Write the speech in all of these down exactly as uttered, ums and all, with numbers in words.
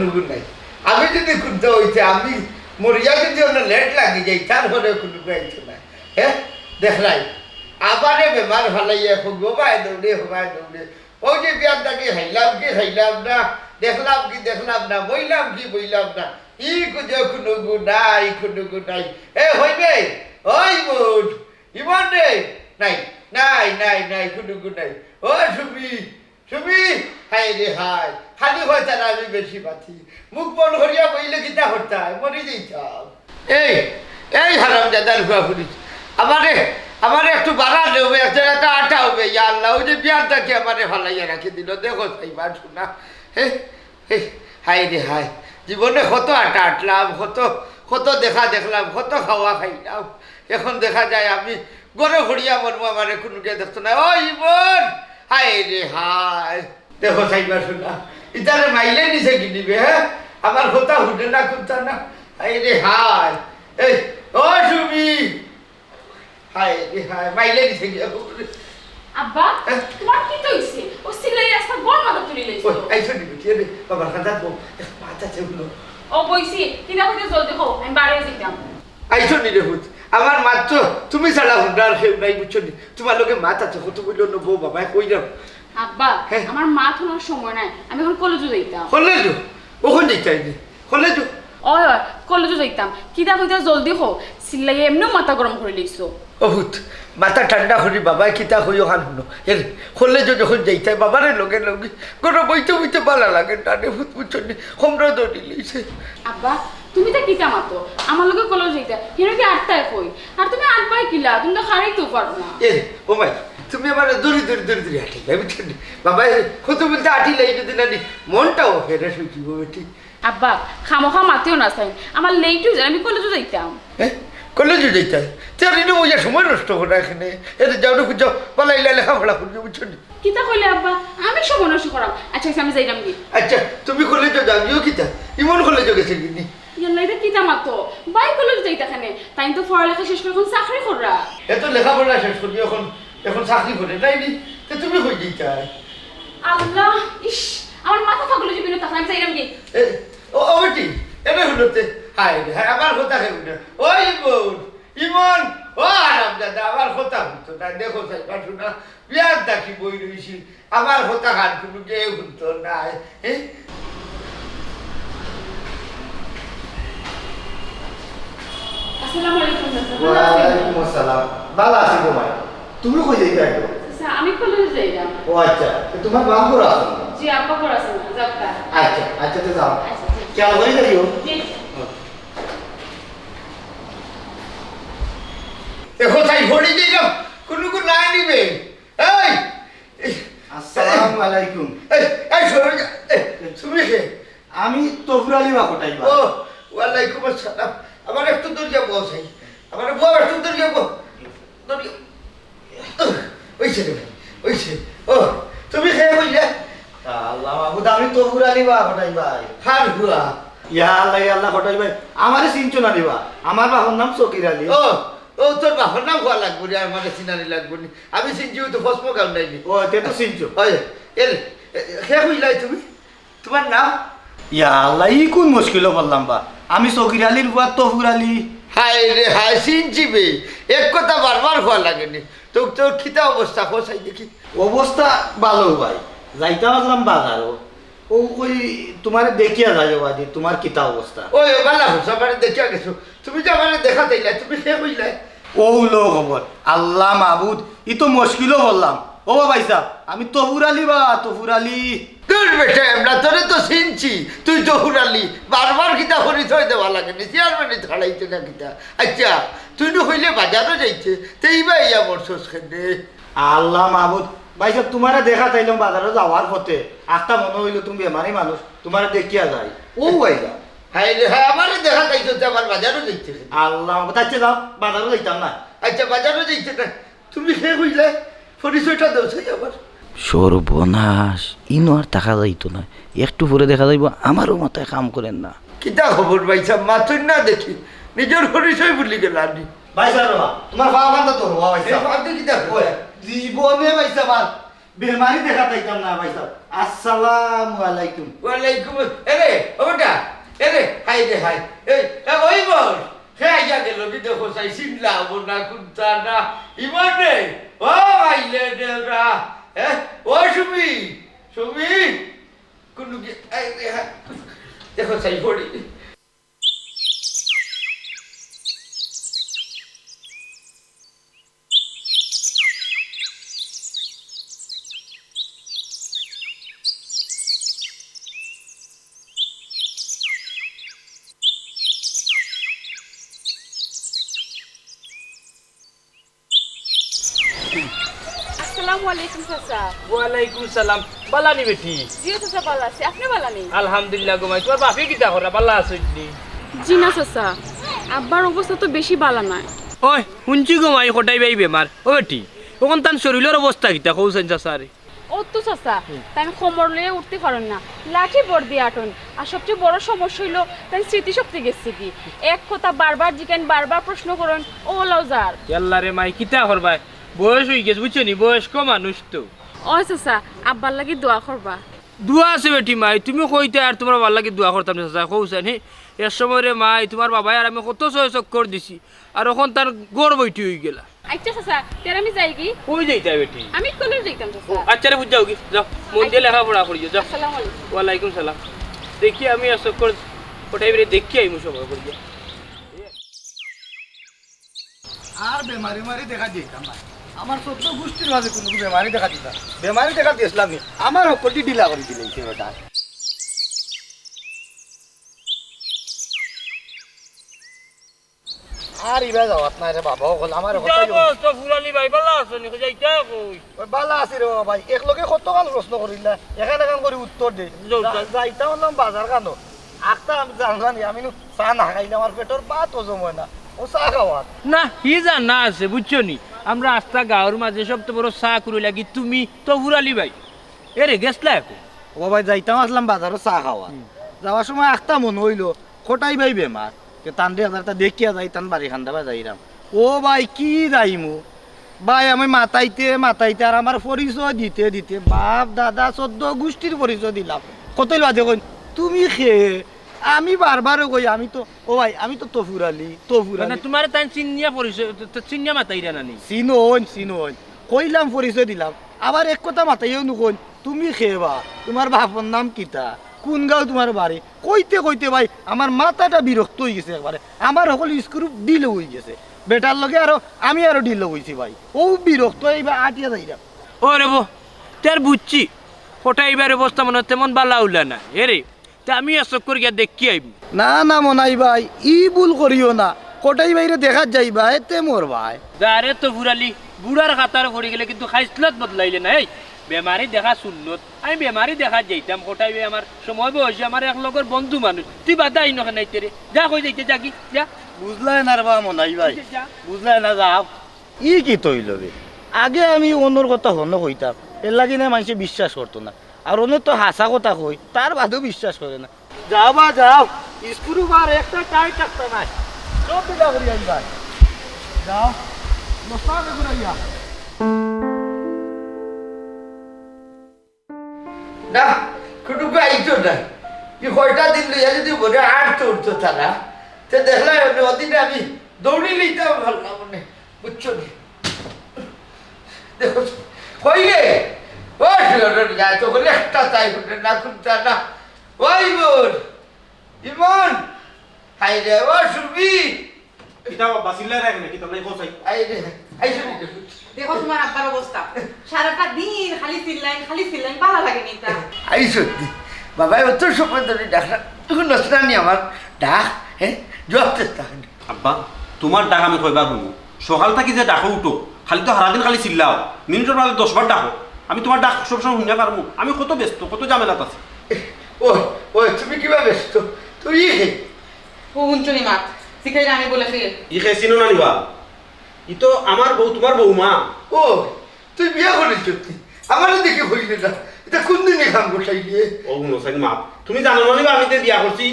কুনুগুর নাই। আমি যদি কুন্তা অইতে, আমি মরিয়া যদি অনো লেট লাগি যাই, তারপরে কুনুগু আইতো না। হে, দেখরায়, আমারে বেমার ফালাইয়া হগবায় দৌড়ে, হবায় দৌড়ে। অউ যে বিয়ার থাকি খাইলাম কি খাইলাম না, দেখলাম কি দেখলাম না, বইলাম কি বইলাম না, ই কুজো কুনুগু নাই, কুনুগু নাই। এ, হইবে? ওই বোন, ইমন রে, নাই, নাই, নাই, নাই, কুনুগু নাই। ও সুমি, সুমি, হায় রে হায়, খালি কয় তার আমি বেশি মাতি। মুখ বন্ধ করিয়া বইলে কিতা করতায়, মরি যাইতাম। এই, এই হারামজাদার ফুয়া ফুড়ি, আমারে, আমারে একটু বাড়া দেবে, একটা, একটা আটা হবে, ইয়া আল্লাহ, অউ যে বিয়ার থাকি আমারে ফালাইয়া রাখি দিল, দেখো চাইবা শুনা। হে, হে, হায় রে হায়, জীবনে কত আটা আটলাম, কত, কত দেখা দেখলাম, কত খাওয়া খাইলাম। এখন দেখা যায় আমি ঘরে ঘুরিয়া মরমু, আমারে কুনুকে দেখতো না। ওই বোন, হায় রে হায়। দেখো চাইবা শুনা, ইতারে মাইলে নিছে কি নিবে, হে? আমার কথা হুনে না, কুন্তা না। হায় রে হায়। এই, ও সুমি। হায় রে হায়, মাইলে নিছে কি? আব্বা, হে? তুমার কিতা অইছে? অউ চিল্লাইয়া রাস্তা বড় মাথা তুলি লইছো। ওই, আইছো নি বেটি, এরে, বাবার কান্দাত বউ, এক মাত আছে হুনো। ও বইছি, কিতা কইতে জলদি কও, আমি বারে যাইতাম। আইছো নি রে পুত, আমার মাত তো তুমি ছাড়া হুনরার কেউ নাই, বুঝছো নি? তুমার লগে মাত আছে, কত বইলো নবো বাবায় কইরাম। আব্বা, হে? আমার মাত হুনার সময় নাই, আমি এখন কলেজো যাইতাম। কলেজো? অখন যাইতায় নি? কলেজো? অয়, অয়, কলেজো যাইতাম। কিতা কইতায় জলদি কও, চিল্লাইয়া এমনেউ মাথা গরম করি লইছো। ও পুত, মাথা ঠান্ডা করি বাবায় কিতা কইও খান হুনো। এরে, কলেজো যখন যাইতায় বাবারে লগে লগে, ঘরো বইতে বইতে ভালা লাগে না রে পুত, বুঝছো নি? কমরো ধরি লইছে। আব্বা, তুমি তা কিতা মাতো? আমার লগে কলেজো যাইতায়, হিনো কি আটতায় কই? আর তুমি আটবায় কিলা? তুমি তো খাড়াইতেও পারো না। এ, ও মাই, তুমি আমারে দৌড়ি দৌড়ি দৌড়ি দৌড়ি আটিলায়, বুঝছো নি? বাবায় কত বলতে আটিলায় যদি না নি, মনটাও ফ্রেশ অইযিব বেটি। আব্বা, খামোখা মাতিও না চাইন, আমার লেট অই যায়, আমি কলেজো যাইতাম। এ, কলেজো যাইতায়? তে আর ইনো বইয়া সময় নষ্ট করা এখানে। এরে যাও রে, যাও, পালাইলা লেখাপড়া করিও, বুঝছো নি? কিতা কইলে আব্বা? আমি সময় নষ্ট করাম? আচ্ছা, আচ্ছা, আমি যাইরাম গি। আচ্ছা, তুমি কলেজো যাও, গিও কিতা? ইমন কলেজো গেছে কি নি? ইয়াল্লা, ইতা কিতা মাতো? বাই কলেজো যাইতা কেনে? তাইন তো পড়ালেখা শেষ করি এখন চাকরি কররা। এত লেখাপড়া শেষ করি এখন, এখন চাকরি করে, তাই নি? তে তুমি কই যাইতায়? আল্লাহ, ইস, আমার মাথা পাগল অইযিবো, ইনো থাকলে আমি যাইরাম গি। এ, ও, ও বেটি, এরে হুনো তে। হায় রে, হায়, আমার কথা কেউ না। ওই বোন, ইমন, ও হারামজাদা, আমার কথা হুনতো না। দেখো চাইবা শুনা, বিয়ার থাকি বই রইছি। আমার কথা খান কুনুগু হুনতো নায়। এ? আসসালামু আলাইকুম, চাচা। ভালা আছইন? ওয়ালাইকুম আসসালাম। ভালা আছি গো মাই। তুমি কই যাইতায় গো? চাচা, আমি কলেজো যাইরাম। ও আচ্ছা, তো তুমার বাপ ঘরো আছইন না? জি, আব্বা ঘরো আছইন না, যাউক্কা। আচ্ছা, আচ্ছা, তো যাও। আচ্ছা, জি। খেয়াল করি যাইও। জি। দেখো, তাই ভরি দিলাম, কুনুগু নাই নিবে। এই! এই! আসসালামু আলাইকুম। এই, এই, শোনো না, এই, তুমি কে? আমি তফুর আলী বা কটাই বা। ও, ওয়ালাইকুম আসসালাম। আমার একটু দূর যাবো, চাই। আমার বউ একটু দূর যাবো। দূর যাবো। ওই ছেলে ভাই, ওই ছেলে। ও, তুমি কে কইলে? আল্লাহ মাবুদ, আমি তফুর আলী বা কটাই ভাই। কার ফুয়া? ইয়া আল্লাহ, ইয়া আল্লাহ, কটাই ভাই। আমারে চিনছো না রে বা? আমার বাপর নাম সকির আলী। ও, ও, তোর বাপর নাম কওয়া লাগবো রে, আমারে চিনানি লাগবো নি। আমি চিনছি, ও তো ফসমো গাউন নাইনি। ও, তে তো চিনছো। হয়, এর, এ, কে কইলাই তুমি? তুমার নাম? ইয়া আল্লাহ, ই কুন মুশকিলো পড়লাম বা? আমি সকির আলীর ফুয়া তফুর আলী। হায় রে হায়, চিনছি বে। এক কথা বারবার কওয়া লাগেনি। তো, তোর কিতা অবস্থা? কও চাই দেখি। অবস্থা ভালো ভাই। যাইতাম আছলাম বাজারো। ও কই তুমারে দেখিয়া যাই ও বাদি, তুমার কিতা অবস্থা? ওই, ও বালা করছো, আমারে দেখিয়া গেছো। তুমি যে আমারে দেখা চাইলা, তুমি কে কইলা? ও লো খবর, আল্লাহ মাবুদ, ই তো মুশকিলো পড়লাম। ও ভাইসাব, আমি তফুর আলী বা, তফুর আলী। দূর বেটা, আমরা তোরে তো চিনছি, তুই তফুর আলী। বারবার কিতা পরিচয় দেওয়া লাগেনি, চেয়ারম্যানি ছাড়াইতে না কিতা? আচ্ছা, তুই নু কইলে বাজারো যাইতে, তে ইবা ইয়া মরছস কেনে? আল্লাহ মাবুদ, ভাইসাব, তুমারে দেখা চাইলাম বাজারো যাওয়ার পথে, আখতা মনো অইলো তুমি বেমারি মানুষ, তুমারে দেখিয়া যাই। ও ভাইসাব। হায় রে হায়, আমারে দেখা চাইছো, তে আবার বাজারো যাইতে কেনে? আল্লাহ মাবুদ, আচ্ছা যাও, বাজারো যাইতাম না। আচ্ছা, বাজারো যাইতে না। তুমি কে কইলে? পরিচয়টা দেও চাই আবার। সর্বনাশ, ইনো আর থাকা যাইতো না। একটু পরে দেখা যাইবো, আমারও মাথায় কাম করের না। কিতা খবর ভাইসাব, মাতইন না দেখি, নিজর পরিচয় ভুলি গেলা নি? ভাইসাব রে বা, তুমার পাও কান্দা তো রে বা, ভাইসাব। এই পাও দি কিতা ওই, খবর? জীবনে ভাইসাব আর বেমারি দেখা পাইতাম না ভাইসাব। আসসালামু আলাইকুম। ওয়ালাইকুম আস-, এরে, ও বেটা, এরে, হায় রে হায়। এই, এ, ওই বল, হে আইয়া গেল, কি দেখো চাই, চিনলাম না, কুনটা না, ইমন রে, ও ভাই রে, দেবরা, হ্যাঁ, ও সুমি, সুমি, কুনু কি, এই রে, হ্যাঁ, দেখো চাই, পড়ি। আসসালামু আলাইকুম চাচা। ওয়ালাইকুম সালাম। বালা নি বেটি? জি চাচা, বালা আছি। আপনি বালা নি? আলহামদুলিল্লাহ গো মাই। তুমার বাপে কিতা করা? বালা আছইন নি? জি না চাচা, আব্বার অবস্থা তো বেশি বালা নায়। ওই, হুনছি গো মাই, কটাই ভাই বেমার। ও বেটি, অখন তান শরীলর অবস্থা কিতা? কওছাইন চাচারে। ও তো চাচা, তাইন কোমর লইয়া উঠতে পারইন না, লাঠি ভর দিয়া আটইন। আর সবচেয়ে বড় সমস্যা অইলো, তাইন স্মৃতিশক্তি গেছে কি। এক কথা বারবার জিকাইন, বারবার প্রশ্ন করইন, অউ অলাউ যার। ইয়াল্লা রে মাই, কিতা করবায়? বয়স অইগেছে, বুঝছো নি? বয়স্ক মানুষ তো। ও চাচা, আব্বার লাগি দোয়া করবা। দোয়া আছে বেটি মাই, তুমি কইতায় আর তুমার বাবার লাগি দোয়া করতাম না চাচা, কওছাইন নি? এক সময় রে মাই, তুমার বাবায় আর আমি কত ছয় চক্কর দিছি, আর অখন তান ঘর বইটি অইগেলা। আইচ্ছা চাচা, তে আমি যাইগি। কই যাইতায় বেটি? আমি কলেজ যাইতাম চাচা। ও, আইচ্ছা রে, বুঝ যাওগি, যাও, মন দিয়া লেখাপড়া করিও, যাও। আসসালামু আলাইকুম। ওয়ালাইকুম সালাম। দেখি আমি আজ চক্কর কটাই বেরে দেখি আইমু সময় করিয়া। আর বেমারি উমারি দেখা দিতাম না। আমার চৌদ্দ গুষ্টির মাঝে কুনু বেমারি দেখা দিতাম। বেমারি দেখা দিছলাম নি? আমার হকলটি ঢিলা করি দিলে বেটা। আর ইবা যাওয়াত নাই রে বাবা, হকল আমার হকল। তো ফুরালি ভাই, বালা আছো নি? যাইতা কই? ওই বালা আছি রে বাবা ভাই, একলগে কতখান প্রশ্ন করিলা, এখান এখান করি উত্তর দে। যাও, যা-, যাও। যাইতাম অইলাম বাজার খানো। আখতা আমি জানলাম নি, আমি নু চা না খাইলে আমার পেটর ভাত হজম অয় না। ও চা খাওয়ার। না, হি জানা আছে, বুঝছো নি? আমরা আস্তা গাঁওর মাঝে সবতে বড় চা কুড়ি লাগি তুমি তো ফুরালি ভাই। এরে, গেছলা এখন? ও ভাই, যাইতাম আছলাম বাজারো চা খাওয়া। হুম। যাওয়ার সময় আখতা মনো অইলো, কটাই ভাই বেমার। তে তানরে একবারতা দেখিয়া যাই, তান বাড়ি খান্দাবা যাইরাম। ও ভাই, কি যাইমু? ভাই, আমি মাতাইতে মাতাইতে আর আমার পরিচয় দিতে দিতে বাপ দাদা চৌদ্দ গুষ্টির পরিচয় দিলাম। কতইল বাদে কইন, "তুমি খে?" আমি বারবারও কই, "আমি তো, ও ভাই, আমি তো তফুর আলী, তফুর না, না, আলী।" তুমারে তাইন চিনিয়া পরিচয়, তো, তো চিনিয়া মাতাইরা না নি? চিনইন, চিনইন। কইলাম, পরিচয় দিলাম। আবার এক কথা মাতাইয়াও নু কইন, "তুমি খে বা? তুমার বাপর নাম কিতা? কুন গাঁও তুমার বাড়ি?" কইতে কইতে ভাই, আমার মাথাটা বিরক্ত অইগেছে একবারে। আমার হকল স্ক্রু ঢিল অইগেছে। বেটার লগে আরো, আমি আরো ঢিল অইছি ভাই। অউ বিরক্ত অইয়া আটিয়া যাইরাম। ও রে বো, তে আর বুঝছি। কটাই ভাইর অবস্থা মনো অয় তেমন বালা উলা না। এরে, তে আমি এক চক্কর গিয়া দেখি আইমু। না, না, মনাই ভাই, ই ভুল করিও না। কটাই ভাইরে দেখাত যাইবায়, তে মরবায়। যা রে তফুর আলী, বুড়ার কাতারো পড়ি গেলে কিন্তু খাইছলত বদলাইলে না। এই, বেমারি দেখা সুন্নত। আমি বেমারি দেখাত যাইতাম, কটাই ভাই আমার সমবয়সী, আমার এক লগর বন্ধু মানুষ। তুই বাধা আইন কেনে ইতে রে? যা কই যাইতে যাগি, যা। বুঝলায় না রে বা মনাই ভাই। যা। বুঝলায় না, যাও। ই কিতা অইলো বে? আগে আমি অনর কথা হনো কইতাম, এরলাগি নায় মানষে বিশ্বাস করতো না। আর অনে তো হাছা কথা কই, তার বাদেও বিশ্বাস করে না। যাও বা যাও, স্ক্রু বার একটা টাইট রাখতা নায়, সব ঢিলা করি আনবায়। যাও, নষ্ট হবে ঘুরাইয়া। না, কুটুকু আইতো না। ই কয়টা দিন লইয়া যদি মনে আর তো উঠতো তারা, তে দেখলাই অনে অদিনে আমি দৌড়ি লইতাম পারলাম অনে, বুঝছো নি? দেখো, কই রে? ও, শুনো, শুনো, যা, তো বলে একটা তাই উঠে না, কুনটা না। ওই বোন, ইমন, হাই রে, ও সুরভি, কিতা বাবা, চিল্লায় রাখে নাকি? তার নাই বসাই। আই রে, আই শুনি রে। দেখো তুমার আব্বার অবস্থা, সারাটা দিন খালি চিল্লাইন, খালি চিল্লাইন, বালা লাগে নি তা। আই সত্যি, বাবা, অত সময় ধরি ডাকরা, এখন নসরানি আমার ডাক, হ্যাঁ, জবাব চেষ্টা করি। আব্বা, তুমার ডাক আমি কয়বার হুনমু? সকাল থাকি যে ডাকো উঠো, খালি তো সারাদিন খালি চিল্লাও, মিনিটর মাঝে দশ বার ডাকো। আমি তুমার ডাক সবসময় হুনিয়া পারমু? আমি কত ব্যস্ত, কত ঝামেলাত আছি। ও, ও, তুমি কিবা ব্যস্ত? তুই ও হুনছো নি মাত, জিকাইরা আমি বলে খেয়ে। ই খেয়ে চিনো না নিবা? ই তো আমার বউ, তুমার বৌমা। ও, তুই বিয়া করিস সত্যি? আমারে দেখি হইলে না। ইটা কোন দিনে কাম করছাই রে? ও হুনো সাইন মাত, তুমি জানো না নিবা আমি তে বিয়া করছি?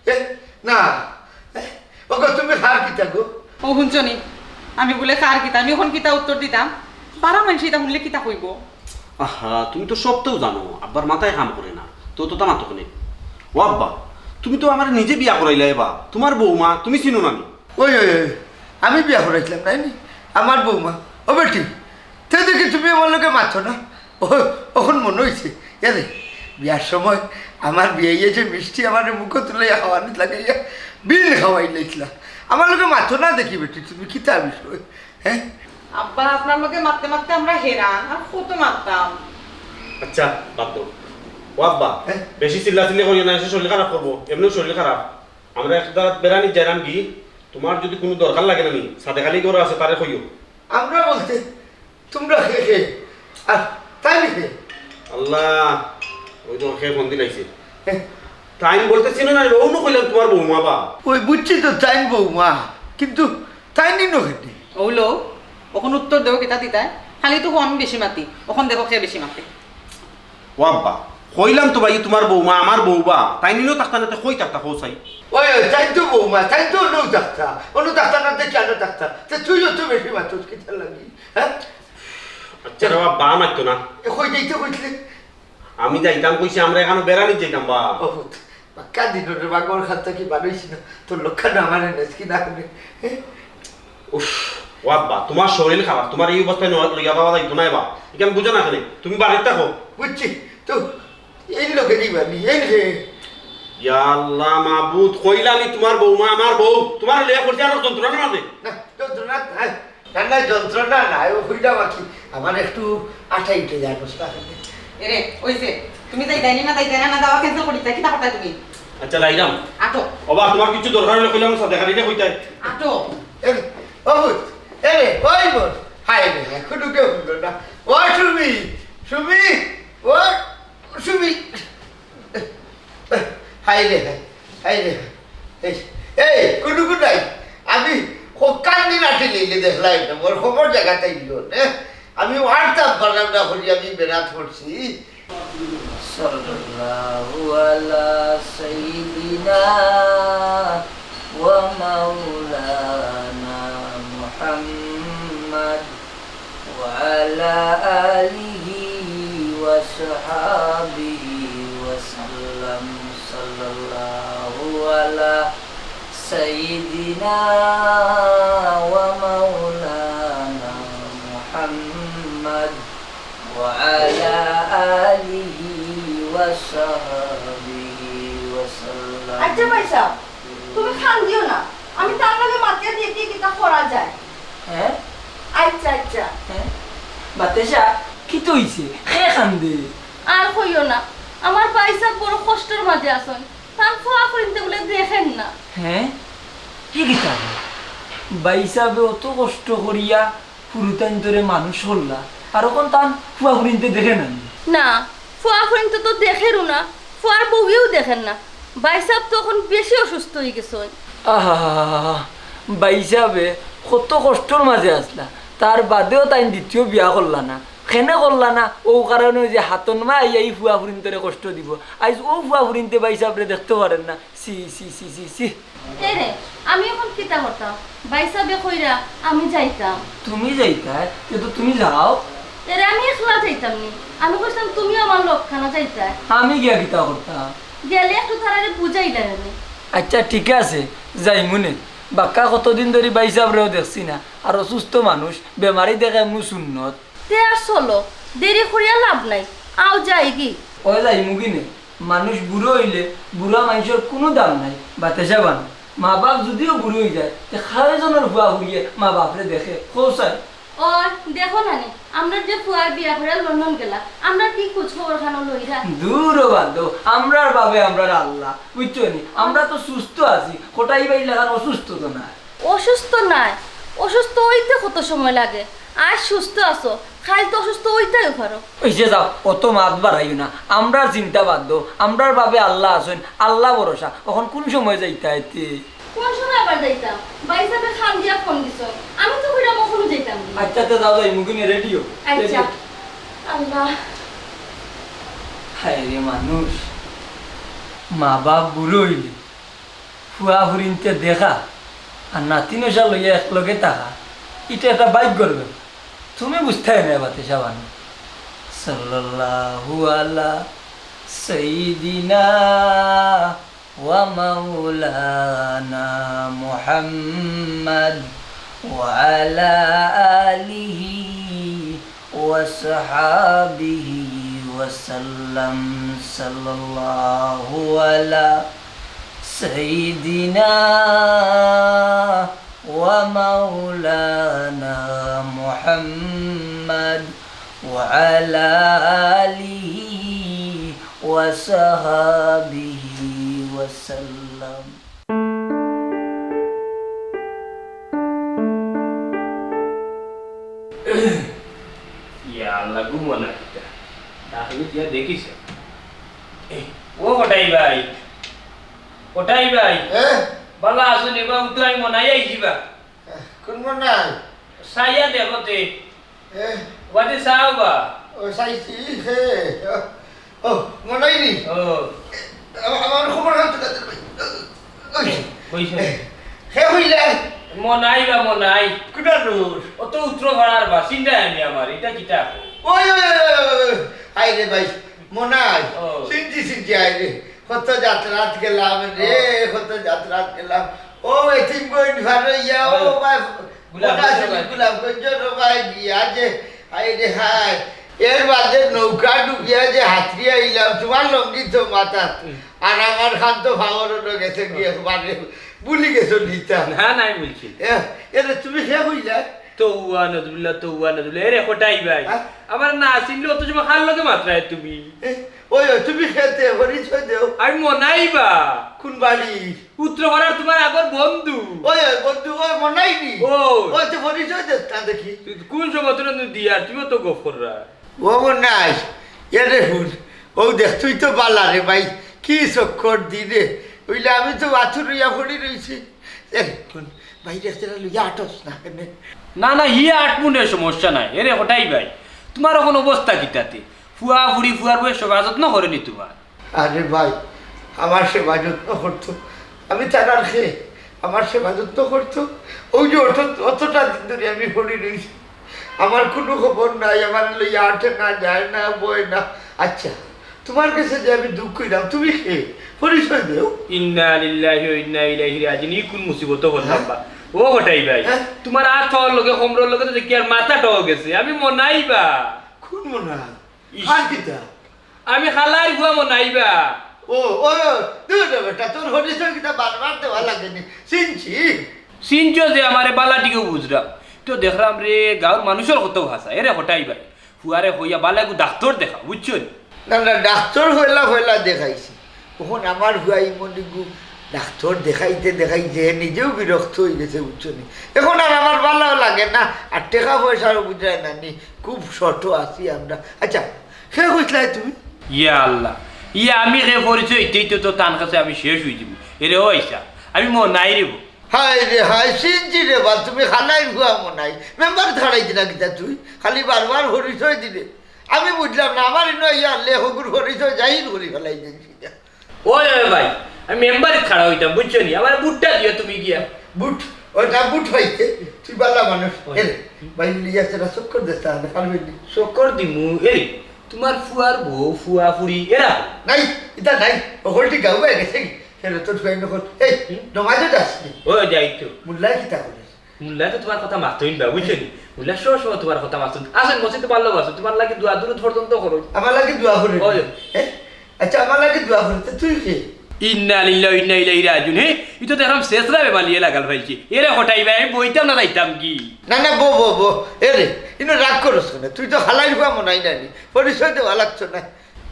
এ, না। এ, ওগো, তুমি কার কিতা গো? ও হুনছো নি? আমি বলে কার কিতা? আমি অখন কিতা উত্তর দিতাম? পাড়া মানষে ইতা হুনলে কিতা কইবো? আহা, তুমি তো সবতাউ জানো, আব্বার মাথায় কাম করে না, তো তো তামার তখনে। ও আব্বা, তুমি তো আমারে নিজে বিয়া করাইলায় বা, তুমার বৌমা তুমি চিনো না নি? ওই, ওই, ওই, আমি বিয়া করাইছিলাম নায় নি? আমার বৌমা, ও বেটি, তে দেখি তুমি আমার লগে মাতো না। ও, অখন মনো অইছে, এরে, বিয়ার সময় আমার বিয়াইয়ে যে মিষ্টি আমারে মুখো তুলাইয়া খাওয়ানিত লাগাইয়া বিন খাওয়াইলাইছিলা। আমার লগে মাতো না দেখি বেটি, তুমি কিতা বিষয়, হ্যাঁ? আব্বা, আপনার লগে মাততে মাততে আমরা হেরান, আর কত মাততাম। আচ্ছা, বাদ দেও। ও আব্বা, হ্যাঁ? বেশি চিল্লাচিল্লি করিও না, এসে শরীর খারাপ করবো, এমনিও শরীর খারাপ। আমরা একটা বেড়ানিত যাইরাম কি, তুমার যদি কুনু দরকার লাগে না নি, সাদেক আলী ঘরো আছে, তারে কইও। আমরা বলতে তুমরা কে কে? আর তাইন কে? আল্লাহ, ওই তো কে ফোন দিলাইছে। হ্যাঁ। তাইন বলতে চিনো না, অউ নু কইলাম তুমার বৌমা বা। ওই বুঝছি তো তাইন বৌমা, কিন্তু তাইন নি নু কেনে? অউ লো, অখন উত্তর দেও কিতা দিতায়? খালি তো কও আমি বেশি মাতি, অখন দেখো কে বেশি মাতে। ও আব্বা, কইলাম তো বা, ই তুমার বৌমা, আমার বউ বা, তাইন ইনো থাকতা না তে কই থাকতা, কও চাই? ওই, ওই, তাইন তো বৌমা, তাইন তো অনো থাকতা, অনো থাকতা না তে কেনে থাকতা? তে তুইও তো বেশি মাতস কিতার লাগি, হ্যাঁ? আচ্ছা রে বা, বা মাততো না। এ, কই যাইতে কইছিলে? আমি যাইতাম কইছি, আমরা এখানো বেড়ানিত যাইতাম বা। ও পুত, বাক্কা দিন রে বা, ঘর খান থাকি বার অইছি না, তোর লগে না আমারে নেস কি না কেনে, হ্যাঁ? উফ, ও আব্বা, তুমার শরীর খারাপ, তুমার এই অবস্থায় ন-, লইয়া যাওয়া যাইতো নায় বা। ইখান বুঝো না কেনে? তুমি বাড়িত থাকো। বুঝছি, তো এই লগে দিবা নি, এই রে। ইয়া আল্লাহ মাবুদ, কইলাম নি তুমার বৌমা আমার বউ, তুমারে লইয়া পড়ছি আরো যন্ত্রণার মাঝে। না, যন্ত্রণা নাই। না, না, যন্ত্রণা নাই, ও কইলাম আর কি, আমার একটু আটা ইটে যায়, বুঝলা? এরে, ওই যে, তুমি যাইতায় নি না, যাইতায় না, না যাওয়া cancel করিতায়, কিতা করতায় তুমি? আচ্ছা, যাইরাম। আটো। ও বা, তুমার কিছু দরকার অইলে কইলাম, সাদেক আলীরে কইতায়। আটো। এরে, ও পুত, এরে, ওই বোন, হায় রে, হায়, কুনু কেউ হুনলো না। ও সুমি, সুমি, ও সুমি। হায় রে, হায়, হায় রে, হায়। এই, এই, কুনু কুনাই, আমি হকান দিন আটি লইলে দেখলাই না, মোর খবর জাগাত আইলো, হ্যাঁ? আমি ওয়ার্তাম পারলাম না, করি আমি বেড়াত পড়ছি। সাল্লাল্লাহু আলা সাইয়্যিদিনা ওয়া মাওলানা মুহাম্মদ ওয়া আলা আলিহি ওয়া সাহবিহি ওয়া সাল্লাম। সাল্লাল্লাহু আলা সাইয়্যিদিনা ওয়া মাওলানা মুহাম্মদ ওয়া আলা আলিহি ওয়া সাহবিহি ওয়া সাল্লাম। আচ্ছা ভাইসাব, তুমি কান্দিও না, আমি তার লগে মাতিয়া দেখি কিতা করা যায়। হ্যাঁ? আচ্ছা, আচ্ছা। হ্যাঁ? বাতেশা, কিতা অইছে? কে কান্দে? আর কইও না, আমার ভাইসাব বড় কষ্টর মাঝে আছইন, তান ফুয়া ফুরিন্তে বুলে দেখের না। হ্যাঁ? ই কিতা? ভাইসাবে অত কষ্ট করিয়া হুরুতাইন্তরে মানুষ করলা, আর অখন তান ফুয়া ফুরিন্তে দেখে না নি? না, ফুয়া ফুরিন্তে তো দেখেরও না, ফুয়ার বউয়েও দেখের না। ভাইসাব তো অখন বেশি অসুস্থ অইগেছইন। আহা, ভাইসাবে কত কষ্টর মাঝে আছলা, তার বাদেও তাইন দ্বিতীয় বিয়া করলা না। কেনে করলা না? অউ কারণে যে হাতন মা আইয়া ই ফুয়া ফুরিন্তরে কষ্ট দিবো। আইজ অউ ফুয়া ফুরিন্তে ভাইসাবরে দেখতে পারের না। ছি, ছি, ছি, ছি, ছি। এরে, আমি অখন কিতা করতাম? ভাইসাবে কইরা আমি যাইতাম। তুমি যাইতায়? তে তো তুমি যাও। এরে, আমি একলা যাইতাম নি। আমি কইতাম তুমিও আমার লগখানা যাইতায়। আমি গিয়া কিতা করতাম? গেলে একটু তারারে বুঝাইলায় নি। আচ্ছা, ঠিক আছে, যাইমুনে। বাক্কা কতদিন ধরি ভাইসাবরেও দেখছি না, আর অসুস্থ মানুষ, বেমারি দেখা এমন সুন্নত। তে আর চলো, দেরি করিয়া লাভ নাই, আও যাইগি। ও যাইমুগি নে, মানুষ বুড়া অইলে বুড়া মানষর কুনু দাম নাই। বাতেশা বানু, মা বাপ যুদিও বুড়া অইযায়, তে কয়জনর ফুয়া ফুরিয়ে মা বাপরে দেখে, কও চাই? ও, দেখো না নি, আমরার যে ফুয়া বিয়া করিয়া লন্ডন গেলা, আমরার কি খোঁজ খবর খানো লইরা? দূর ও বাদ দেও, আমরার বাবে আমরার আল্লাহ, বুঝছো নি? আমরা তো সুস্থ আছি, কটাই ভাইর লাখান অসুস্থ তো নায়। অসুস্থ নায়, অসুস্থ অইতে কত সময় লাগে? আইজ সুস্থ আছো, কাইল তো অসুস্থ অইতায়ও পারো। অইছে যাও, অত মাত বাড়াইও না, আমরার চিন্তা বাদ দেও, আমরার বাবে আল্লাহ আছইন, আল্লাহ ভরসা। অখন কুন সময় যাইতায় তে? কুন সময় আবার যাইতাম? ভাইসাবে কান্দিয়া ফোন দিছইন, আমি তো কইরাম অখনউ যাইতাম। আচ্ছা, তে যাও, যাইমুগি নে, রেডি অও। আচ্ছা। রেডি অও। আল্লাহ। হায় রে মানুষ, মা বাপ বুড়া অইলে ফুয়া ফুরিন্তে দেখা আর নাতি নশা লইয়া একলগে থাকা, ইটা একটা ভাগ্যর ব্যাপার। তুমি বুঝতায় না বাতেশা বানু। صلى الله على سيدنا ومولانا محمد وعلى آله وصحابه وسلم. صلى الله على سيدنا ومولانا محمد وعلى آله وصحابه وسلم. ইয়া আল্লাহ, ঘুমো না কিতা? তাহলে দিয়া দেখিস। এ, ও কটাই ভাই, কটাই ভাই। এ? বালা আছো নি বা? উঠো, আমি মনাই আইছি বা। কোন মনাই? চাইয়া দেখো তে। এ? বাদে চাও বা। ও, চাইছি, হে। ও, ও, মনাই নি? ও। আমা-, আমার খবর হতো না, ভাই। ওই। কইছে? হে হইলে? মনাই বা মনাই। কুনা নূর? ও তো উত্তর পাড়ার বাসিন্দা আমি আমার, এটা কিতা? ওই, ওই, ওই, ওই, ওই, ওই। আয় রে ভাই, মনাই। ও। চিনছি, চিনছি, আয় রে। কত যাত্রাত গেলাম রে, ও। কত যাত্রাত গেলাম। ও, এতিম কইন ফারো ইয়া, ও ও। ভাই, গোলাপ মনাই গঞ্জ ভাই। গোলাপ গঞ্জ রে ভাই, গিয়া যে, হায় রে হায়। এর বাদে নৌকা ডুবিয়া যে হাতড়ি আইলাম, তোমার লঙ্গি তো মাথাত। হুম। আর আমার খান তো ফাওর হলো গেছে গিয়ে, মানে, ভুলি গেছো নিতা। না, না, আমি বলছি। এ, এরে তুমি কে কইলা? তৌবা নজরুল্লাহ, তৌবা নজরুল্লাহ। এরে কটাই ভাই। হ্যাঁ? আমার না চিনলে অত সময় কার লগে মাতরায় তুমি? এ, ওই, ওই, তুমি খেতে পরিচয় দেও। আমি মনাই বা। কোন বাড়ি? উত্তর পাড়ার তোমার আগর বন্ধু। ওই, ওই, বন্ধু, ওই, মনাই নি? ওই। ওই, তো পরিচয় দেস না দেখি। তুই কোন সময় তোরা তুই দিয়ার, তুমিও তো গফ কররা। ও মনাই, এরে হুন, ও দেখ, তুই তো বালা রে ভাই, কি চক্কর দি রে। ওইলে আমি তো বাথুর হইয়া পড়ি রইছি। এরে হুন, বাইরে একটা লইয়া আটস না কেনে? না, না, হিয়া আট মনে সমস্যা নাই। এরে কটাই ভাই, তোমার এখন অবস্থা কিতাতে? ফুয়া ফুড়ি ফুয়ার বউয়ে সেবা যত্ন করেনি তোমার? আরে ভাই, আমার সেবা যত্ন করতো, আমি তারার খে, আমার সেবা যত্ন করতো। ওই যে অত, অতটা দিন ধরে আমি পড়ি রইছি, আমার কোনো খবর নাই, আমার লইয়া আটে না, যায় না, বয় না। আচ্ছা, তোমার কাছে যে আমি দুঃখ কইলাম, তুমি কে? পরিচয় দেও। ইন্না লিল্লাহি ওয়া ইন্না ইলাইহি রাজিউন। ই কোন মুসিবত হল হ্যাঁ? আব্বা? ও কটাই ভাই, হ্যাঁ? তোমার আত হওয়ার লগে, কোমরর লগে তো দেখি আর মাথাটাও গেছে। আমি মনাই বা। কোন মনাই? ইস। আর কিতা? আমি খালার ফুয়া মনাই বা। ও, ও, দূর রে বেটা, তোর পরিচয় কিতা বারবার দেওয়া লাগেনি। চিনছি। চিনছো যে আমারে বালা টিকেও বুঝরাম। তো দেখরাম রে, গাঁওর মানুষর কথাও হাছা। এরে কটাই ভাই। ফুয়ারে কইয়া বালা এগু ডাক্তর দেখা, বুঝছো নি? না, না, ডাক্তর পয়লা পয়লা দেখাইছি। অখন আমার ফুয়া ই মনিগু ডাক্তর দেখাইতে দেখাইতে নিজেও বিরক্ত হয়ে গেছে, বুঝছো নি? এখন আর আমার বালাও লাগে না, আর টেকা পয়সারও বুঝায় না নি, খুব শর্ট আছি আমরা। আচ্ছা, কে কইছলায় তুমি? ইয়া আল্লাহ, ইয়া আমি কে পরিচয় দিতে তো তান কাছে আমি শেষ হয়ে যাবো। এরে ও আইসা, আমি মনাই রে বা। হায় রে হায়, চিনছি রে বা, তুমি খালাইর ফুয়া মনাই। মেম্বার ছাড়াই দিলা কিতা তুই? খালি বারবার পরিচয় দিলে। আমি বুঝলাম না, আমার ইনো ইয়া লেখকুর পরিচয় জাহির করি ফেলাই দিয়েছি। ওই, ওই ভাই, আমি মেম্বারি খাড়া হইতাম, বুঝছো নি? আমার বুটটা দিও তুমি গিয়া। বুট? ওটা বুট হইতে? তুই বালা মানুষ। ওই। এরে, ভাই, লিয়া সেটা চক্কর দে, তাহলে পারবে নি? চক্কর দিমু, এরে, তোমার ফুয়ার বউ, ফুয়া ফুড়ি, এরা? নাই, ইতা নাই। ও হলটি গাউয়া গেছে কি? সেটা তো টুয়াই নকল। এই, হুম? নমাজও যাস নি? ও, যাই তো। মোল্লায় কিতা করে? মোল্লায় তো তোমার কথা মাতইন বা, বুঝছো নি? মোল্লায় সব সময় তোমার কথা মাতইন। আসেন, মসজিদে পারলেও আসেন, তোমার লাগি দোয়া দুরুদ পর্যন্ত করইন। আমার লাগি দোয়া করইন? ওই। হ্যাঁ? আচ্ছা, আমার লাগি দোয়া করইন, তো তুই কে? ইন্না লিল্লাহি ওয়া ইন্না ইলাইহি রাজিউন। হে, ই তো দেখলাম শেষরা বেমালিয়ে লাগাল ফাইলছে। এরে কটাই ভাই, আমি বইতাম না যাইতাম কি? না, না, বো, বো, বো। এরে, ইনো রাগ করস কেনে? তুই তো খালাইর ফুয়া মনাই নানি। পরিচয় দেওয়া লাগতো না।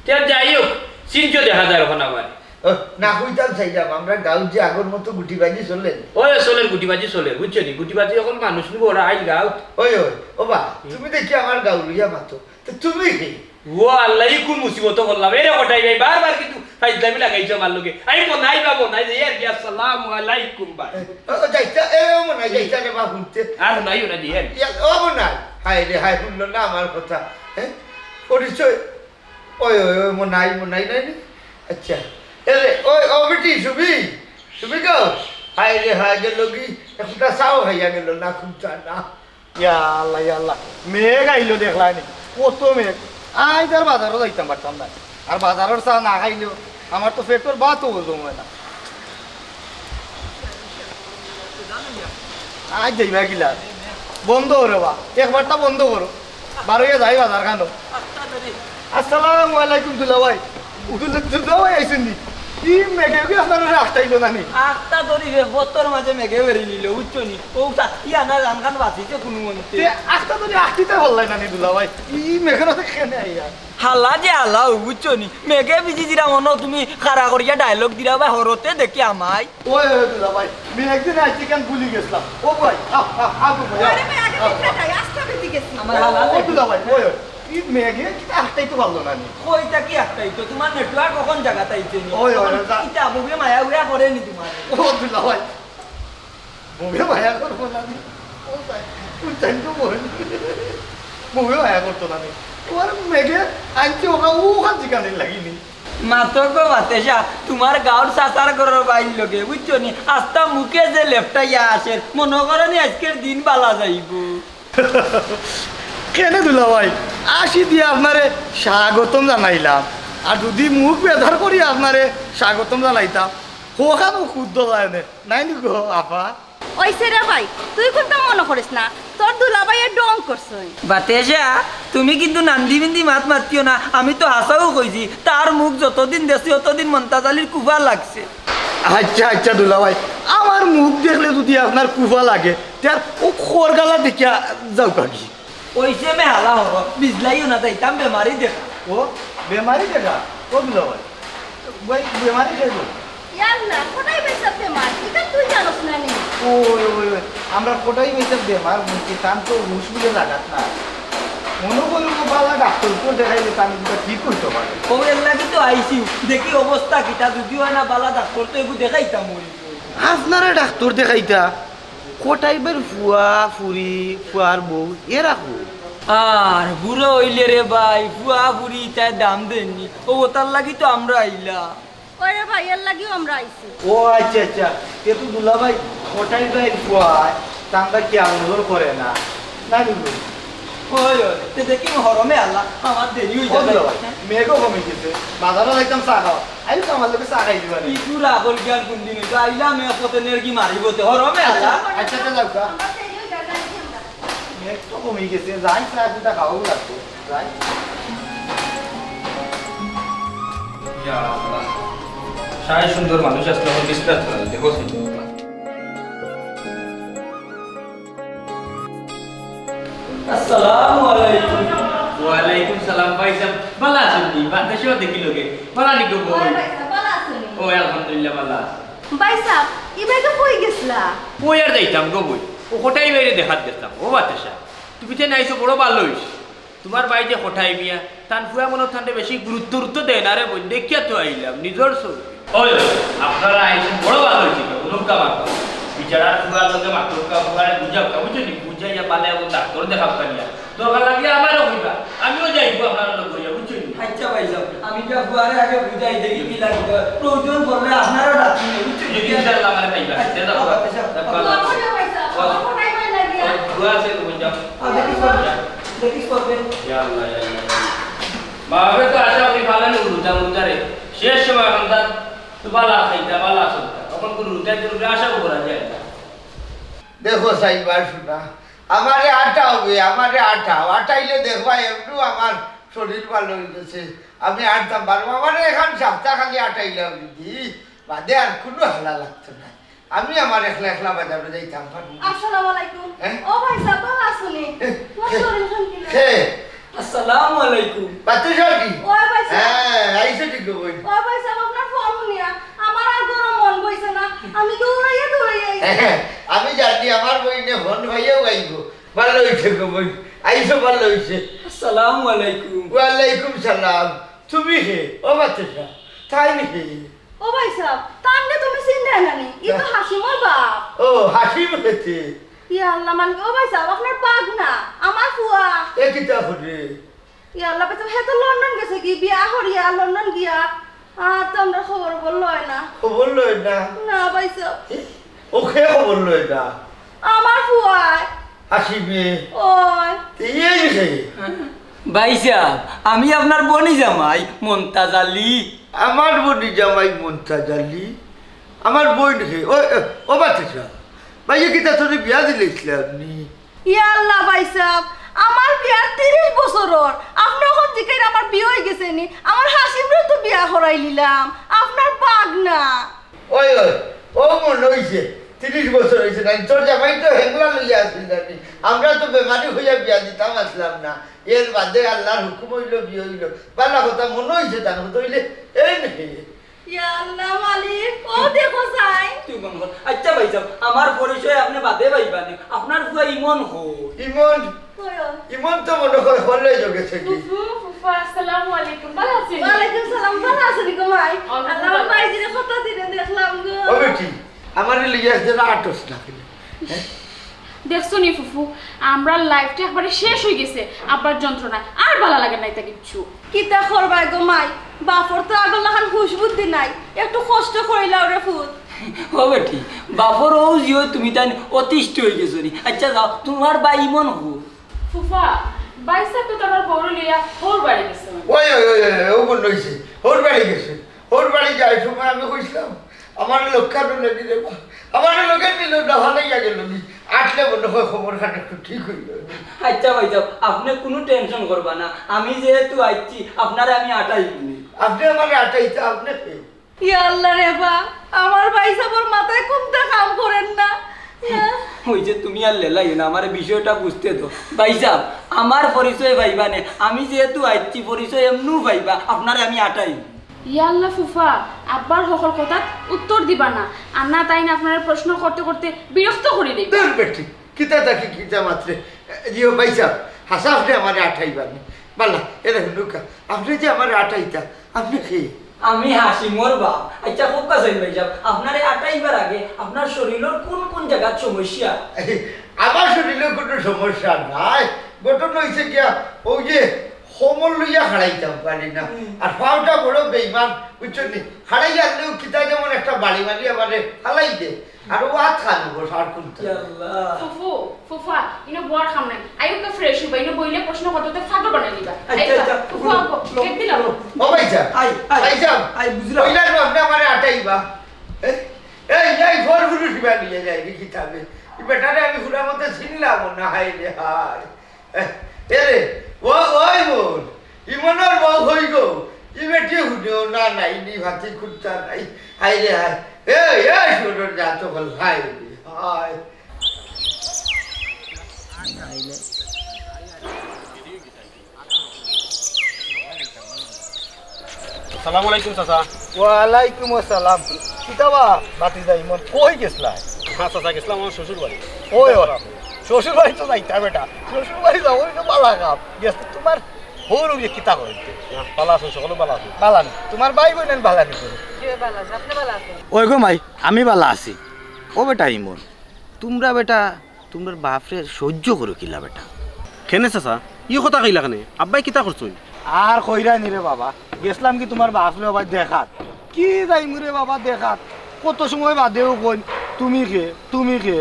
তে আর যাই হোক, চিনছো দেখা যায় এখন আমার। ও, না কইতাম চাইলাম, আমরা গাঁওত যে আগর মতো গুটিবাজি চলে নি? ওই চলের গুটিবাজি চলের, বুঝছো নি? গুটিবাজি এখন মানুষ নিব, ওরা আইল গাঁওত। ওই, ওই, ও বা, হুম। তুমি দেখি আমার গাঁও লইয়া মাতো। তো তুমি কি? ও আল্লাহ, ই কোন মুসিবত করলাম? এরে কটাই ভাই, বারবার কিন্তু ফাইজলামি লাগাইছো আমার লগে। আমি মনাই বা মনাই যাই আর কি, আসসালামু আলাইকুম ভাই। ও, ও, যাইতা, এ, ও মনাই, যাইতা রে বা হুনতে। আর নাই, ও না, যাই আর কি। ইয়া, ও মনাই, হায় রে, হায়, হুনলো না আমার কথা। হ্যাঁ? পরিচয় ওই, ওই, ওই, মনাই, মনাই নাই নি? আচ্ছা। এরে, ওই, ও বেটি, সুবি? সুবি গো? হায় রে, হায় গেল কি? একটা চাও খাইয়া গেল না, খুব চা না। ইয়া আল্লাহ, ইয়া আল্লাহ। মেঘ আইলো দেখলায় নি? কত মেঘ। আইজ আর বাজারো যাইতাম পারতাম না। আর বাজারর চা না খাইলেও আমার তো পেটর ভাতও হজম অয় না। আইজ যাইবা কিলা? বন্ধ করো বা, একবারটা বন্ধ করো। বারইয়া যাই বাজার খানো। আসসালামু আলাইকুম দুলাভাই। দুলা-, দুলাভাই আইছইন নি? ই মেঘে কি আপনারে আটকাইলো না নি? আস্তা ধরি হে বতর মাঝে মেঘে বেরি নিল, বুঝছো নি? ও সাথী আনা জানখান বাঁচিছে কোনো মন্তে। তে আস্তা ধরি আটকিতে পারলাই না নি দুলাভাই? ই মেঘর মাঝে কেনে আইয়া? হালা যে হালা, ও বুঝছো নি? মেঘে ভিজি দিরা মনো তুমি খাড়া করিয়া ডায়লগ দিরা বা হরতে দেখি আমায়। ওই, ওই দুলাভাই, মেঘ দিন আইতে কেন ভুলি গেছিলাম। ও ভাই, আ, আ, আ, গো ভাই, আ, আরে ভাই, আগে আ, ভিতরে যাই, আস্তা ভিজি গেছি। আমার হালা ও দেখি। দুলাভাই, ওই, ওই, ই মেঘে কিতা আটকাইতে পারলো না নি? কইতা কি আটকাইতো? তোমার নেটওয়ার্ক কখন জাগাত আইছে নি? ওই, ওই, ওই, যা। কিতা বউয়ে মায়া উয়া করে নি তোমার? ও দুলাভাই, বউয়ে মায়া করবো না নি? ও ভাই, তুই জানি তো বউয়ে। বউয়ে মায়া করতো না নি? তোমার মেঘে আনছি ওখান, ওখান ঠিকানে লাগিনি। মাতো গো বাতেশা, তোমার গাঁওর চাচার ঘরর বাইর লগে, বুঝছো নি? আস্তা মুখে যে লেপটাইয়া আসের, মনো করো নি আইজকের দিন বালা যাইবো। কেনে দুলাভাই, আসি দিয়া আপনারে স্বাগতম জানাইলাম, আর যদি মুখ বেজার করি আপনারে স্বাগতম জানাইতাম, হখানো ক্ষুদ্র যায় নে, নাই নি গো আপা? ওইছে রে ভাই, তুই কুন্তা মনো করিস না, তোর দুলাভাইয়ে ঢং করছইন। বাতেশা, তুমি কিন্তু নান্দি বিন্দি মাত মাতিও না, আমি তো হাছাউ কইছি, তার মুখ যতদিন দেখছি অতদিন মন্তাজ আলীর কুফা লাগছে। আচ্ছা, আচ্ছা দুলাভাই, আমার মুখ দেখলে যদি আপনার কুফা লাগে, তে আর ও খরগালা দেখিয়া যাউক্কা গি। ওইছে মে হালা হরো, বিজলাইও না, যাইতাম বেমারি দেখা। ও, বেমারি দেখা? ও দুলাভাই, ভাই, বেমারি খাইব। ইয়াল্লা, কটাই বেসাব বেমার, ইটা তুই জানোস না নি? ওই, ওই, ওই, আমরা কটাই বেসাব বেমার, বুঝছি, তান তো হুশ বুলে জাগাত না। মনো করি ও বালা ডাক্তর তো দেখাইলে তান ইটা ঠিক করতে পারে। ও এর লাগি তো আইছি, দেখি অবস্থা কিতা, যদি হয় না বালা ডাক্তর তো এগু দেখাইতাম ওই। আপনারা ডাক্তর দেখাইতা? কটাই ভাইর ফুয়া, ফুরি, ফুয়ার বউ, এরা কই? আর বুড়া অইলে রে ভাই, ফুয়া, ফুরি তাই দাম দেননি। ও, ওটার লাগি তো আমরা আইলা। ওরে ভাই, এর লাগিও আমরা আইছি। ও আচ্ছা, আচ্ছা। তে তো দুলাভাই, কটাই ভাইর ফুয়া, তানরা কি আমল করে না? না নি গো? ওই, ওই, তে দেখি হরমে আল্লাহ, আমার দেরি হয়ে ও যাবে। দুলাভাই, মেঘও কমে গেছে, বাজারও যাইতাম চা খাওয়া। আইও তো আমার লগে চা খাই দিবা নি। ইটু রাগল জ্ঞান কোন দিন হইতো? আইলাম এ পথে নেরগি মারিব তে। হরমে আল্লাহ। আচ্ছা, তে যাউক্কা। মেঘ তো কমে গেছে, যাই চা একটা খাওয়াও লাগবে। যাই। ইয়া আল্লাহ। সাই সুন্দর মানুষ আসলে আমার বিছনাত চলে, দেখো সুন্দর। আসসালামু আলাইকুম। ওয়ালাইকুম সালাম ভাইসাব, ভালা আছইন নি? বাংলাদেশও দেখি লগে। ভালা নি গো বই? ওই ভাইসাব, ভালা আছইন নি? ওই আলহামদুলিল্লাহ ভালা আছি। ভাইসাব, ইবাই তো কই গেছলা? কই আর যাইতাম গো বই? ও কটাই ভাইরে দেখাত গেছলাম। ও বাতেশা, তুমি যে আইছো বড় ভালা অইছে। তোমার ভাই যে কটাই মিয়া, তান ফুয়া মনো তানরে বেশি গুরুত্ব উরুত্ব দেয় না রে বইন, দেখিয়া তো আইলাম, নিজর চউখে। ওই, ওই, আপনারা আইছেন বড় ভালা অইছে, হুনুক্কা মাতউক্কা। বিচারার ফুয়ার লগে মাতউক্কা, ফুয়ারে বুঝাউক্কা, বুঝছো নি? বুঝাইয়া পালে এখন ডাক্তর দেখাউক্কা নিয়া। দরকার লাগলে আমারেও কইবা, আমিও যাইবো আপনার লগে অইয়া, বুঝছো নি? আচ্ছা ভাইসাব, আমি যা ফুয়ারে আগে বুঝাই দেখি কি লাগে। প্রয়োজন পড়লে আপনারও ডাকবো, বুঝছো নি? ইনশাআল্লাহ, আমারে পাইবা। আচ্ছা, যাও, যাও, যাও, যাও। ভাইসাব, ভাইসাব, আমার কটাই ভাই লাগিয়া। দোয়া আছে, তুমি যাও। আ, দেখিস পারবে, দেখিস পারবে। ইয়া আল্লাহ, ইয়া আল্লাহ, ইয়া আল্লাহ। বাবা তো আশা করি ভালা নি, মুর্দা, মুর্দা রে। শেষ সময় এখন তার তো ভালা খাইতা, ভালা চলতা। তখন কোনো রুটাই তো রুটাই আশাও করা যায় না। দেখো সাইবার শোনা, আমারে আটাও বে, আমারে আটাও। আটাইলে দেখবা এমনু আমার শরীর ভালা অই গেছে। আমি আটতাম পারবো। আমারে এখান সপ্তাহ খালি আটাইলাও যদি, বাদে আর কোনো হালা লাগতো না। আমি আমার একলা একলা বাজারো যাইতাম পারমু। আসসালামু আলাইকুম। হ্যাঁ? ও ভাইসাব, ভালা আছইন নি? এ, তোমার এ, শরীর খান কি লাগে? হে। আসসালামু আলাইকুম। বাতেশা নি? ও ভাইসাব। হ্যাঁ, আইছো ঠিক গো বইন। ও ভাইসাব, আপনার ফোন হুনিয়া আমার আর গরম মন বইছে না। আমি দৌড়াইয়া দৌড়াইয়া আইছি। হ্যাঁ, আমি জানি আমার বইনে ফোন পাইয়াও আইবো। ভালা অইছে গো বইন। আইছো ভালা অইছে। আসসালামু আলাইকুম। ওয়ালাইকুম সালাম। তুমি কে? ও বাতেশা, তাইন কে? ও ভাইসাব, তানরে তুমি চিনরায় না নি? ই তো না। হাসিমর বাপ। ও, হাসিম খেতে। ইয়া আল্লাহ, মানে, ও ভাইসাব, আপনার ভাগনা, আমার ফুয়া। এ কিতা করে? ইয়া আল্লাহ, ভাইসাব, হে তো লন্ডন গেছে গি, বিয়া করিয়া লন্ডন গিয়া। আর তো আমরার খবর বললো হয় না। খবর লয় না? না ভাইসাব। এ? ও কে খবর লয় না? আমার ফুয়ায়। হাসিমে? ওই। তে এই কে? ভাইসাব, আমি আপনার বনি জামাই মন্তাজ আলী। আমার বনি জামাই মন্তাজ আলী? আমার বইন হে? ও, ও, ও বাতিজা, ভাইয়ে কিতা তোরে বিয়া দিলাইছলা নি? ইয়া আল্লাহ ভাইসাব, আমার বিয়ার তিরিশ বছর অর। আপনে অখন জিকাইরা আমার বিয়া অইগেছে নি? আমার হাসিমরে তো বিয়া করাইলিলাম, আপনার ভাগনা। ওই, ওই, ও মনো অইছে, তিরিশ বছর অইছে না? তোর জামাই তো হেংলা লইয়া আছিল জানি। আমরা তো বেমারি অইয়া বিয়া দিতাম আছলাম না। এর বাদে আল্লার হুকুম অইলো, বিয়া অইলো। বালা কথা মনো অইছে তান কথা অইলে, এই নাকি? ইয়া আল্লাহ মালিক, ও দেখো চাই। তুই মনো কর। আচ্ছা ভাইসাব, আমার পরিচয় আপনে বাদে পাইবা নে। আপনার ফুয়া ইমন কই? ইমন? কই ও? ইমন তো মনো কর কলেজো গেছে গি। ফুফু, ফুফা, আসসালামু আলাইকুম। ভালা আছইন? ওয়ালাইকুম সালাম, ভালা আছইন গো মাই? ওয়ালাইকুম আল্লাহ, সালাম। ভাইজিরে কতদিনে দেখলাম গো। ও বেটি, আমারে লইয়া আজ যেন আটস না কেনে। হ্যাঁ? দেখছো নি ফুফু, আমরার লাইফটা একবারে শেষ অইগেছে আব্বার যন্ত্রণায়। আর ভালা লাগে না ইতা কিচ্ছু। কিতা করবায় গো মাই, বাপর তো আগর লাখান হুশ বুদ্ধি নাই, একটু কষ্ট করিলাও রে ফুত। ও বেটি, বাপর অউ জিও তুমি তাইন অতিষ্ঠ অইগেছো নি। আচ্ছা যাও, তুমার ভাই ইমন কই? ফুফা, ভাইসাব তো তান বউরে লইয়া হউর বাড়ি গেছে। ওই, ওই, ওই, ওই, ও মনো অইছে, হউর বাড়ি গেছে। হউর বাড়ি যাওয়ার সময় আমি কইছলাম, আমারে লগে নিলে নি রে বা, আমারে লগে নিলে না, হারাইয়া গেলো নি। আটলে মনো অয় খবর খান একটু ঠিক অইলো নি। আচ্ছা ভাইসাব, আপনে কুনু টেনশন করবা না, আমি যেহেতু আইছি, আপনারে আমি আটাইমু নে। আপনে আমারে আটাইতা, আপনে কে? ইয়া আল্লাহ রে বা, আমার ভাইসাবর মাথায় কুন্তা কাম করের না। ইয়া। ওই যে তুমি আর লেলাইও না, আমারে বিষয়টা বুঝতে দেও। ভাইসাব, আমার পরিচয় পাইবা নে, আমি যেহেতু আইছি, পরিচয় এমনেউ পাইবা, আপনারে আমি আটাইমু। ইয়া আল্লাহ ফুফা, আব্বার হকল কথাত উত্তর দিবা না, আর না তাইন আপনারে প্রশ্ন করতে করতে বিরক্ত করি দিবা। দূর বেটি, কিতা থাকি কিতা মাতরে। জিও ভাইসাব, হাছা আপনে আমারে আটাইবা নি। বালা, এরে হুনুক্কা, আপনে যে আমারে আটাইতা, আপনে কে? আমি হাসিমর বাপ। আচ্ছা, কউক্কা চাইন ভাইসাব, আপনারে আটাইবার আগে আপনার শরীলর কুন কুন জাগাত সমস্যা? আমার শরীলর কুনু সমস্যা নাই। ঘটনা অইছে গিয়া, ওই যে কোমর লইয়া খাড়াইতাম পারি না। হুম। আর পাওটা বড় বেইমান, বুঝছো নি? খাড়াইয়া আনলেও কিতা যেমন একটা বাড়ি মারি আমারে ফালাই দে। আর ও আত খান বস, আর কুনতা? ইয়া আল্লাহ। ফুফু, ফুফা, ইনো বওয়ার কাম নাই। আইউক্কা ফ্রেশ অইবা, ইনো বইলে প্রশ্ন করতে করতে ফাগল বানাই দিবা। আচ্ছা, আইবা, আচ্ছা, ফুফু, ফুফু, আব্বু, ফুফু, গেট দিলাও। ফুফু। ও ভাইসাব, আই, আই, ভাইসাব, আই, বুঝলাম। কইলা নু আপনে আমারে আটাইবা। এ? এই, এই, ফল ফুল উঠিবা নিয়ে যাই, দেখি তাবে। এই বেটারে আমি ফুরা মতে চিনলাম না, হায় রে হায়। এ, এ রে, ও, ওই বোন, ইমনর বউ কই গো? ই বেটি হুনেও না, নাই নি ভাতি কুন্তা নাই। হায় রে হায়। এ, এ, সুরর যা তো বল, হায় রে হায়। আসসালামু আলাইকুম চাচা। ওয়ালাইকুম আসসালাম। কিতা বা ভাতিজা ইমন, কই গেছলায়? হ্যাঁ চাচা, গেছলাম আমার শ্বশুর বাড়ি। ওই, ওই, শ্বশুর বাড়ি তো যাইতা বেটা, শ্বশুর বাড়ি যাও, ওই তো বালা কাম। গেছ তুমার হউর উড়িয়ে কিতা করে? না, বালা আছইন, সকলে বালা আছইন। বালা নি? তুমার ভাই বইন বালা নি? জি, বালা আছি। আপনে বালা আছইন? ওই গো মাই, আমি বালা আছি। ও বেটা ইমন, তুমরা বেটা তুমরার বাফরে সইজ্য করো কিলা বেটা? কেনে চাচা? ই কথা কইলা কেনে? আব্বায় কিতা করছইন? আর কইরায় নি রে বাবা, গেছলাম কি তুমার বাফরে বাবা দেখাত। কি যাইমু রে বাবা দেখাত? কত সময় বাদেউ কইন, "তুমি কে? তুমি কে?"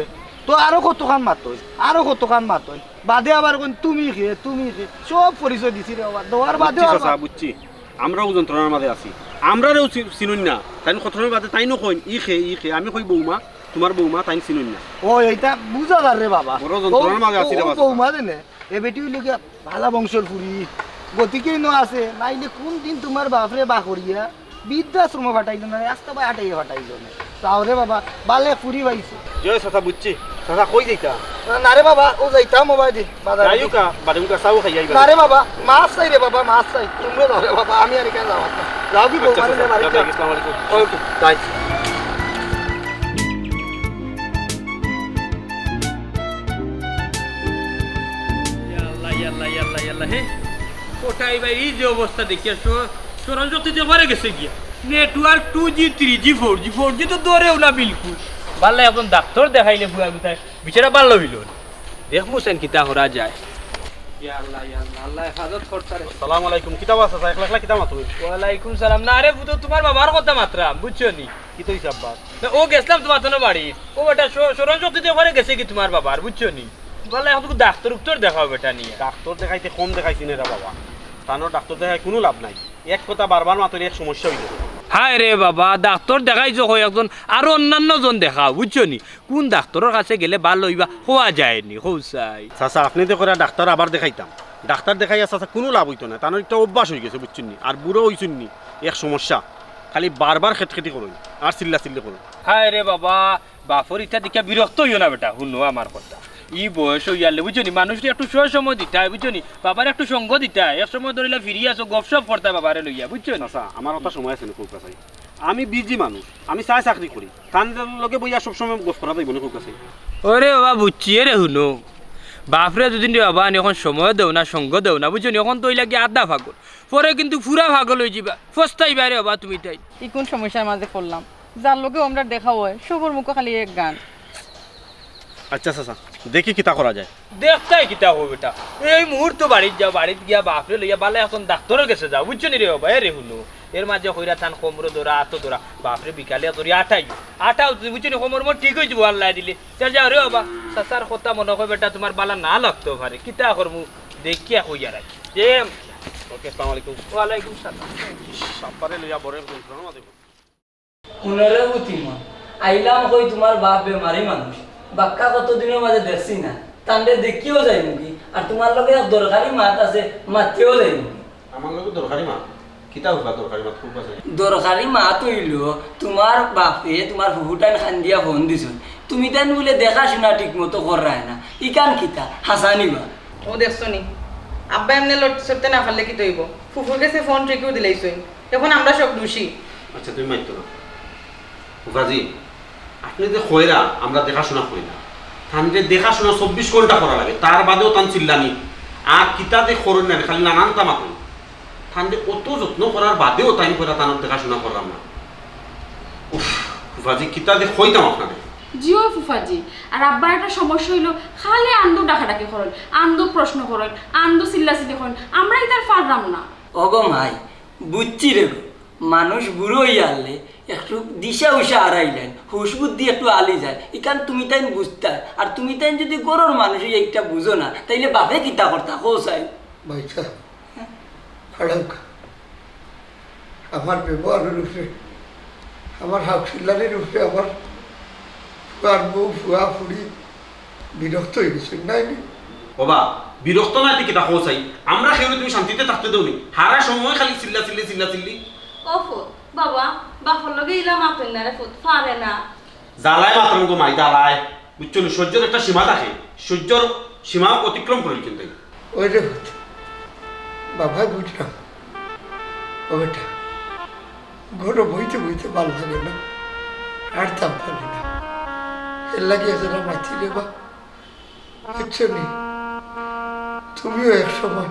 তো আরো কতখান মাতইন, আরো কতখান মাতইন। বাদে আবার কইন, "তুমি কে? তুমি কে?" সব পরিচয় দিছি রে বাবা, দেওয়ার বাদেও বুঝছি চাচা, আবার বুঝছি। আমরাও যন্ত্রণার মাঝে আছি। আমরারেও চি-, চিনইন না। তাইন কত সময় বাদে তাইনও কইন, "ই কে, ই কে?" আমি কই, "বৌমা।" তুমার বৌমা তাইন চিনইন না। ও, এইটা বুঝা যার রে বাবা। বড় যন্ত্রণার মাঝে আছি রে ও বাবা। বৌমা দেনে, এ বেটি অইলো গিয়া ভালা বংশর ফুরি। গতিকে ইনো আছে, নাইলে কুন দিন তুমার বাফরে বা করিয়া বৃদ্ধাশ্রমো ফাটাইলো না, রাস্তা বায় আটাইয়া ফাটাইলো না। যাও রে বাবা, বালে ফুরি পাইছো। জয় চাচা, বুঝছি। চাচা, কই যাইতা? না, না রে বাবা, ও যাইতাম ও বায়দি। বাজার যাইও কা, বাড়ি মুখা চাও খাইয়া আইবা। না রে বাবা, মাছ চাই রে বাবা, মাছ চাই। তুমরা যাও রে বাবা, আমি আর কেন যাওয়ার না। যাও কি আচ্ছা, বৌমারে আচ্ছা, নিয়ে বাড়ি যাও, যাও। যাও, আসসালামু আলাইকুম। ওকে, যাই। ইয়াল্লা, ইয়াল্লা, ইয়াল্লা, ইয়াল্লা, হে। কোটাই ভাই, এই যে অবস্থা দেখিয়া স-, স্মরণ শক্তি তো একেবারে গেছে গিয়া। Network two G, three G, four G, four G তো ধরেও না বিলকুল। বাল্লা, এখন ডাক্তার দেখাইলে বুয়া গুতায়। বিচারা ভালা অইলো না। দেখমু চাইন কিতা করা যায়। ইয়া আল্লাহ, ইয়া আল্লাহ, আল্লাহ হেফাজত করতা রে। আসসালামু আলাইকুম, কিতা বা চাচা, একলা একলা কিতা মাতো? ওয়ালাইকুম সালাম। না রে পুত, তুমার বাবার কথা মাতরাম, বুঝছো নি? কিতা অইছে আব্বা? না, ও গেছলাম তুমার তনে বাড়ি। ও বেটা, স-, স্মরণ শক্তি তো একেবারে গেছে গি তুমার বাবার, বুঝছো নি? বালা, এখন তো ডাক্তার উক্তর দেখাও বেটা নিয়া। ডাক্তার দেখাইতে কম দেখাইছি না রে বাবা, তানর ডাক্তার দেখাই কুনু লাভ নাই। এক কথা বারবার মাতলে এক সমস্যা অইযায়। হায় রে বাবা, ডাক্তার দেখাইছো কয় একজন, আরো অন্যান্য জন দেখাও, বুঝছো নি? কুন ডাক্তারর কাছে গেলে ভালা অইবা, কওয়া যায়নি, কও চাই। চাচা, আপনে তো কইরা ডাক্তার আবার দেখাইতাম, ডাক্তার দেখাইয়া চাচা কুনু লাভ অইতো না, তানর একটা অভ্যাস অইগেছে, বুঝছইন নি? আর বুড়া অইছইন নি, এক সমস্যা, খালি বারবার খেটখেটি করইন আর চিল্লাচিল্লি করইন। হায় রে বাবা, বাপর ইতা দেখিয়া বিরক্ত অইও না বেটা, হুনো আমার কথা। ই বয়স অইয়ারলে, বুঝছো নি, মানুষরে একটু সয় সময় দিতায়, বুঝছো নি, বাবারে একটু সঙ্গ দিতায়, এক সময় ধরিলা ফিরি আছো, গপসপ করতায় বাবারে লইয়া, বুঝছো নি? চাচা, আমার অতা সময় আছে নি, কউক্কা চাই? আমি বিজি মানুষ, আমি চাই চাকরি করি, তান লগে বইয়া সব সময় গপ করা যাইবো নি, কউক্কা চাই? ওরে বাবা, বুঝছি, এরে হুনো, বাপরে দুদিন রে বাবা, আনি এখন সময় দেও না, সঙ্গ দেও না, বুঝছো নি, এখন তো অইলা গি আধা পাগল, পরে কিন্তু পুরা পাগল অইযিবা, পস্তাইবা রে বাবা তুমি তাইন। ই কুন সমস্যার মাঝে পড়লাম? যার লগে আমরার দেখা অয়, সবর মুখো খালি এক গান। আচ্ছা চাচা, দেখি কিতা করা যায়। দেখতায় কিতা অইবো বেটা, এই মুহূর্তে বাড়িত যাও, বাড়িত গিয়া বাপরে লইয়া বালা এখন ডাক্তারর গেছে যাও, বুঝছো নি রে বাবা? এরে হুনো, এর মাঝে কইরা তান কোমরো ধরা, আতো ধরা, বাপরে বিকালে ধরি আটাইও, আটাও তুমি, বুঝছো নি, কোমর মোর ঠিক অইযিবো আল্লায় দিলে। চল যাও রে বাবা, চাচার কথা মনো কয় বেটা তুমার বালা না লাগতেও পারে, কিতা করমু, দেখিয়া কইয়া রাখি। যে ওকে, আসসালামু আলাইকুম। ওয়ালাইকুম সালাম। সাব্বারে লইয়া বড় যন্ত্রণার মাঝে পড়ছি। হুনো রে পুতিমন, আইলাম কই তুমার বাপ বেমারি মানুষ, বাক্কা কতদিনর মাঝে দেখছি না, তানরে দেখিয়াও যাইমুগি, আর তুমার লগে এক দরকারি মাত আছে, মাতিয়াও যাইমুগি। আমার লগে দরকারি মাত? কিতা অইবো দরকারি মাত, কউক্কা চাই? দরকারি মাত অইলো, তুমার বাপে তুমার ফুফুটাইন কান্দিয়া ফোন দিছইন, তুমি তাইন বুলে দেখাশুনা ঠিক মতো কররায় না, ইখান কিতা, হাছা নি বা? ও দেখছো নি, আব্বা এমনে লড়তে চড়তে না পারলে কিতা অইবো? ফুফুর গেছে ফোন ঠিকউ দিলাইছইন, এখন আমরা সব দোষী। আচ্ছা, তুমি মাতিও না। ফুফাজি, আপনে যে কইরা আমরা দেখাশুনা করি না, তানরে দেখাশুনা চব্বিশ ঘন্টা করা লাগে, তার বাদেও তান চিল্লানি। আর কিতা যে করইন না, খালি নানানতা মাতইন। তানরে অত যত্ন করার বাদেও তাইন কইরা তানর দেখাশুনা কররাম না। উফ, ফুফাজি, কিতা যে কইতাম আপনারে। জি অয় ফুফাজি, আর আব্বার একটা সমস্যা অইলো, খালি আন্দু ডাকাডাকি করইন, আন্দু প্রশ্ন করইন, আন্দু চিল্লাচিল্লি করইন, আমরা ইতা আর পাররাম না। ওগো মাই, বুঝছি রে গো, মানুষ বুড়া অইয়ারলে একটু দিশা উশা হারাইলাইন, হুশ বুদ্ধি একটু আলি যায়, ইখান তুমি তাইন বুঝতায়। আর তুমি তাইন যুদি ঘরর মানুষ অইয়া ইটা বুঝো না, তাইলে বাপে কিতা করতা, কও চাই? ভাইসাব, ফাড়াউক্কা। আমার ব্যবহারর উপরে, আমার হাউসিল্লানির উপরে আমার ফুয়ার বউ, ফুয়া, ফুড়ি বিরক্ত অইগেছইন, নায় নি? ওবা, বিরক্ত নায় তে কিতা কও চাই? আমরা কেউরে তুমি শান্তিতে থাকতে দেও নি। হারা সময় খালি চিল্লাচিল্লি, চিল্লাচিল্লি। ও ফুত, বাবা, বাপর লগে ইলা মাতইন না রে ফুত, পারে না। জ্বালায় মাতরাম গো মাই, জ্বালায়। বুঝছো নি? সহ্যর একটা সীমা থাকে, সহ্যর সীমা অতিক্রম করিলিছইন তাইন। ওই রে ফুত, বাবায় বুঝরাম। ও বেটা, ঘরো বইতে বইতে ভালা লাগে না, আটতাম পারি না, এরলাগি এজন্য মাতি রে বা। বুঝছো নি? তুমিও এক সময়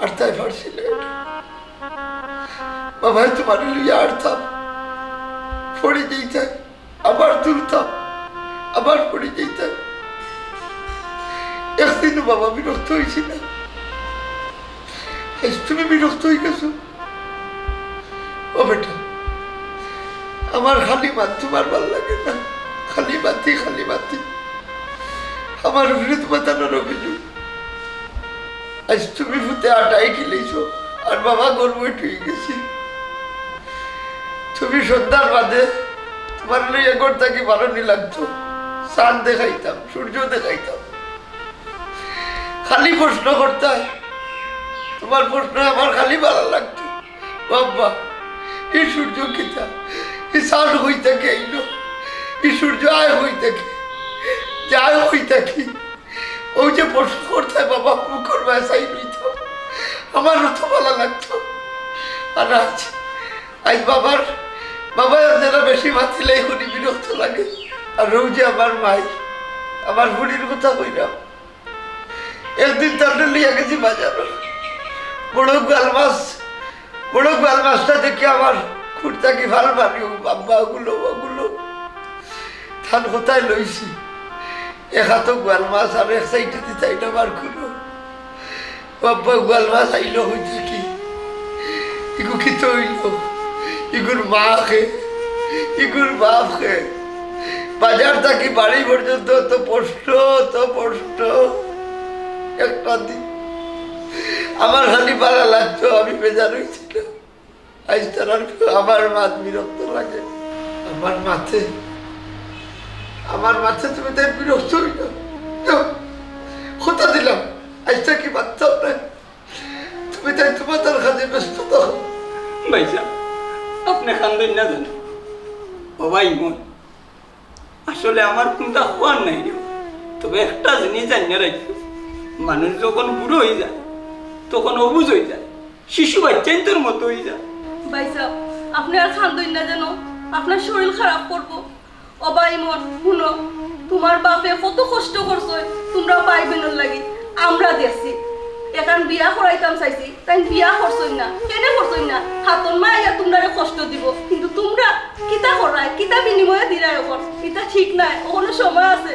আটতায় পারছিলে না। বাবায় তুমারে লইয়া আটতাম, পড়ি যাইতায়, আবার তুলতাম, আবার পড়ি যাইতায়। একদিনও বাবা বিরক্ত অইছি না, আইজ তুমি বিরক্ত অইগেছো। ও বেটা, আমার খালি মাত তুমার ভালা লাগে না, খালি মাতি, খালি মাতি। আমার উপরে তুমার তানর অভিযোগ। আইজ তুমি ফুতে আটাই খিলাইছো, আর বাবা গর্ব অইগেছি। তুমি সন্ধ্যার বাদে তুমার লইয়া ঘর থাকি বারনি লাগতো, চান দেখাইতাম, সূর্য দেখাইতাম। খালি প্রশ্ন করতায়, তুমার প্রশ্ন আমার খালি ভালা লাগতো। বাবা, ই সূর্য কিতা? ই চান কই থাকি আইলো? ই সূর্য আয় কই থাকি? যায় কই থাকি? অউ যে প্রশ্ন করতায় বাবা, মুখর বায় চাই রইতাম। আমার অত ভালা লাগতো। আর আইজ, আইজ বাবার, বাবায় যেরা বেশি মাতিলে হুনি বিরক্ত লাগে। আর অউ যে আমার মাই, আমার ফুড়ির কথা কইরাম। একদিন তানরে লইয়া গেছি বাজারো। বড় গোয়াল মাছ, বড় গোয়াল মাছটা দেখি আমার খুঁট থাকি ফাল মারি, ও বাবা, ওগুলো, ওগুলো। তান কথায় লইছি। এক আতো গোয়াল মাছ আর এক সাইডে দি তাইন আমার খুঁড়ো। বাবা, গোয়াল মাছ আইলো কই থাকি? ইগু কিতা অইলো? ইগুর মা কে? ইগুর বাপ কে? বাজার থাকি বাড়ি পর্যন্ত অত কষ্ট, অত কষ্ট। একটা দিন আমার খালি ভালা লাগতো, আমি বেজার অইছিলাম। আইজ তারার আমার মাত বিরক্ত লাগে। আমার মাতে, আমার মাতে তুমি তাই বিরক্ত অইও না। যাও, কথা দিলাম, আইজ থাকি মাততাম না। তুমি তাই তুমার তার কাজে ব্যস্ত থাকো। ভাইসাব, আপনে কান্দইন না যেন। ও ভাই মন, আসলে আমার কুন্তা কওয়ার নাই রে। তবে একটা জিনিস জানিয়া রাখিও, মানুষ যখন বুড়া অইযায়, তখন অবুঝ অইযায়, শিশু বাইচ্চাইন্তর মতো অইযায়। ভাইসাব, আপনে আর কান্দইন না যেন, আপনার শরীর খারাপ করবো। ও ভাই মন, হুনো, তুমার বাপে কত কষ্ট করছইন তুমরা ভাই বইনর লাগি, আমরা দেখছি। এখান বিয়া করাইতাম চাইছি, তাইন বিয়া করছইন না। কেনে করছইন না? হাতর মায় আইয়া তুমরারে কষ্ট দিবো, কিন্তু তুমরা কিতা কররায়, কিতা বিনিময়ে দিরায় অখন? ইতা ঠিক নায়, অখনো সময় আছে।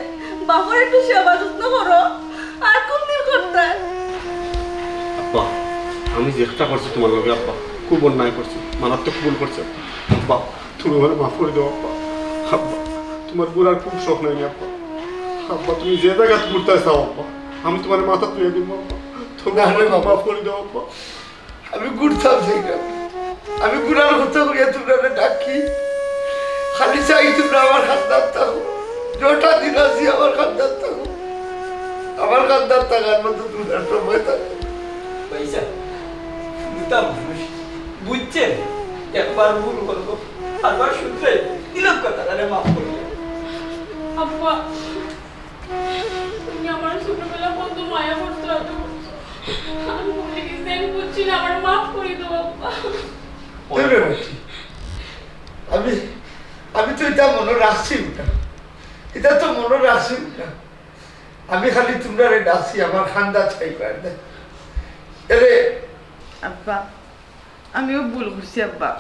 বাপর একটু সেবা যত্ন করো, আর কুনদিন করতায়? আব্বা, আমি যেটা করছি তুমার লগে আব্বা, খুব অন্যায় করছি, মারাত্মক ভুল করছি আব্বা। আব্বা, তুমি আমারে মাফ করি দেও আব্বা। আব্বা, তুমার বুড়ার খুব শখ নাই আব্বা। আব্বা, তুমি যে জাগাত ঘুরতায় চাও আব্বা, আমি তুমারে মাথাত তুলিয়া দিমু আব্বা। তুমি না রে আমারে বাবা। মাফ করি দেও আব্বা। আমি ঘুরতাম চাই না। আমি ঘুরার কথা কইয়া তুমরারে ডাকি। খালি চাই তুমরা আমার কান্দাত থাকো। যটা দিন আছি আমার কান্দাত থাকো। আমার কান্দাত থাকার মতো তুমরার সময় থাকো। ভাইসাব, বুড়া মানুষ, বুঝছেন? একবার ভুল করবো, আরবার শুধরে দিলাম কথা, তারে মাফ করি। আব্বা, তুমি আমার ছোটবেলা কত মায়া করছো, আদর করছো। আমি ভুলে গেছি, আমি বুঝছি না, আমার মাফ করি দাও, আব্বা। দূর রে বেটি, আমি, আমি তো ইতা মনো রাখছি না, ইতা তো মনো রাখছি না। আমি খালি তুমরারে ডাকছি, আমার কান্দাত চাইবার দে। এরে আব্বা, আমিও ভুল করছি আব্বা,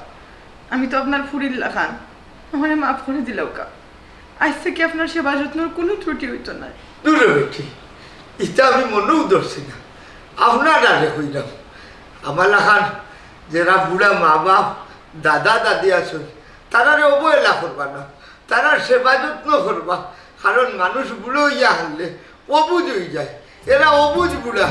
আমি তো আপনার ফুরির লাখান, আমারে মাফ করি দিলাউক্কা। আইজ থাকি আপনার সেবা যত্নর কুনু ত্রুটি অইতো নায়। দূর রে বেটি, ইতা আমি মনেও ধরছি না। আপনারারে কইলাম, আমার লাখান যেরা বুড়া মা বাপ, দাদা দাদি আছইন, তারারে অবহেলা করবা না, তারার সেবা যত্ন করবা, কারণ মানুষ বুড়া অইয়া হারলে অবুঝ অইযায়, এরা অবুঝ বুড়া।